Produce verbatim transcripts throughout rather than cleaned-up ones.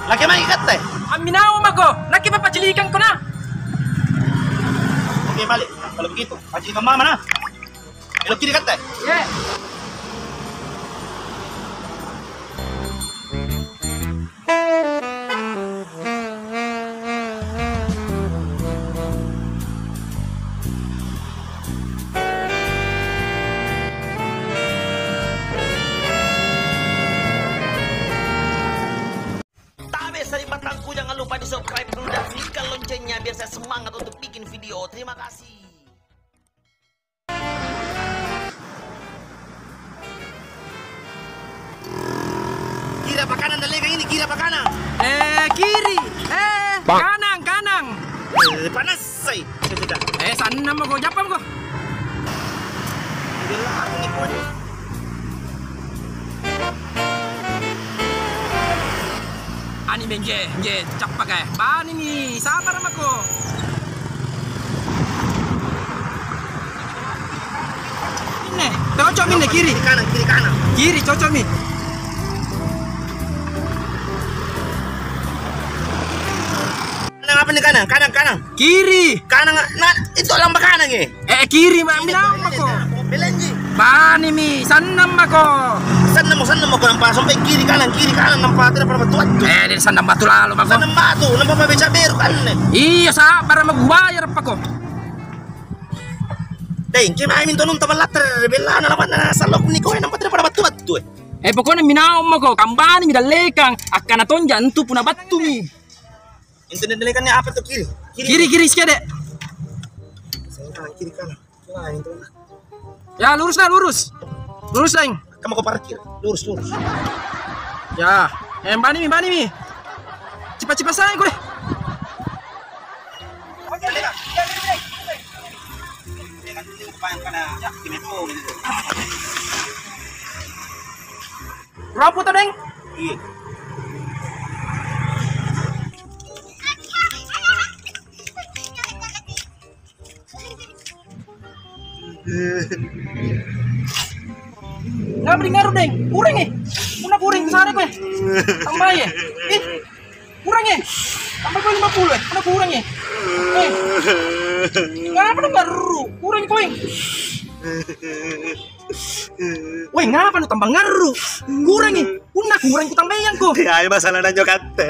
Laki mai katte? Amminawang mako, laki papacilikangko na. Oke, balik. Kalau begitu, pacilikang mama na. Elokki dikatte. Ye. Tabe' sari'battangku, jangan lupa di-subscribe dulu dan nyalakan loncengnya biar saya semangat untuk bikin video. Terima kasih. Kiri apa kanan dallekang ini? Kiri apa kanan? Eh, kiri. Eh, kanang, kanang. Eh, panas, sai. Sudah. Eh, sannang mako, jappa mako. Gila, aku nih, Bun. Ani benje, je, cappa kae. Bani mi, sabara mako. Minne, cocok minne, kiri. Kiri kanan, kiri kanan. Kiri, cocok mi. Kanang apa nih kanang? Kanang, kanang. Kiri. Kanang, nah, itu lamba kanang, eh. Eh, kiri, ma-, minawang mako. Belenji. Bani mi, sannang mako. Sannang mo, sannang mako, nampa sampai kiri, kanang, kiri, kanang, nampa tidak pada battu-battu. Eh, dia sannang batu lalo mako. Sannang batu, nampa pabeca beru kanne. Iya, sabara mako, bayar pako. Deng, kemae mintu anunta ballatta ri bellana lapanna sallok nikoe nampa pada battu-battu, eh. Eh, pokoknya minawang mako, kambani mi dallekang, akkana tonja antu punna battumi. Intu dallekangnya apa tuh, kiri? Kiri, kiri, sikede. Saya kanan, kiri, kanan. Nah, itu. Ya, lurus dah, lurus. Lurus, Daeng. Kamu ke parkir. Lurus, lurus. Ya, eh, bani mi, bani mi. Cepat-cepat saya, gue. Rampu tuh, Daeng. Iya. Ngapa ri ngarru, Daeng? Kurang, eh? Punna kurang, kusare koe. Tambai, eh? Ih, kurang, eh? Tambai koe lima puluh, eh? Punna kurang, eh? Eh, ngapa na ngarru? Kurang koe. Woi, ngapa nu tambang ngarru? Kurangi. Punna kurang kutambaiangko. Teai masalahna njo katte.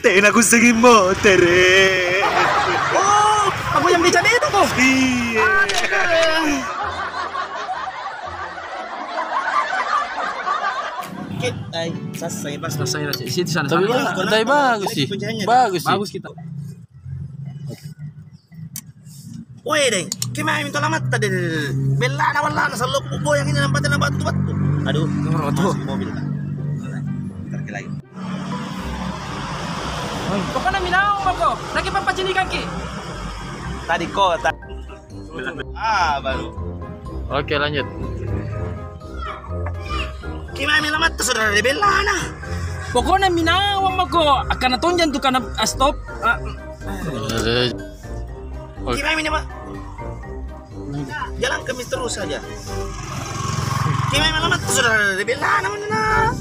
Tena kusseng motere. Oh, aku yang beca beta ko. Iya. Aduh. Kit, ai, sassai pas. Sassai nasi. Situ sana. Tapi sana. Ba-, tapi bagus sih. Bagus sih. Bagus kita. Woi, Deng, kemae mintu lamatta, Deng. Bellana, bellana, sallo kuboyang ini nampa tena battu-battu. Aduh, nomor satu. Masuk mobil, Kak. Ntar ke lagi. Pokoknya minawang mako, lagi papacinikangki. Tadi kota. Ah, baru. Oke, lanjut. Kemae lamatta, saudara, Deng, bellana. Pokoknya minawang mako, akkana tonjang tu kana, ah, stop. Ah. Oke. Kiraimi nih, Pak. Jalan kami terus saja. Kiraimi alamat tuh, saudara, Deng, bellana mana?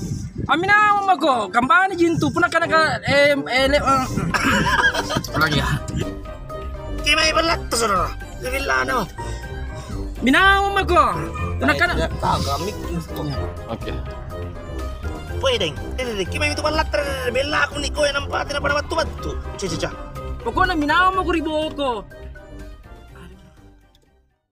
Amminawang mako, kambani jintu, punna kana ka, eh, eh, le-, eh. Ulangi ya. Kiraimi bella tuh, saudara, Deng, bellana. Minawang mako, punna kana. Tahu kami. Oke. Poi, Deng. Eh, Deng, Deng, kemae itu balla' ter-, bella aku nih, koe nampa tena pada battu-battu. Cek, cek, cek. Pokoknya minawang mako ri boko.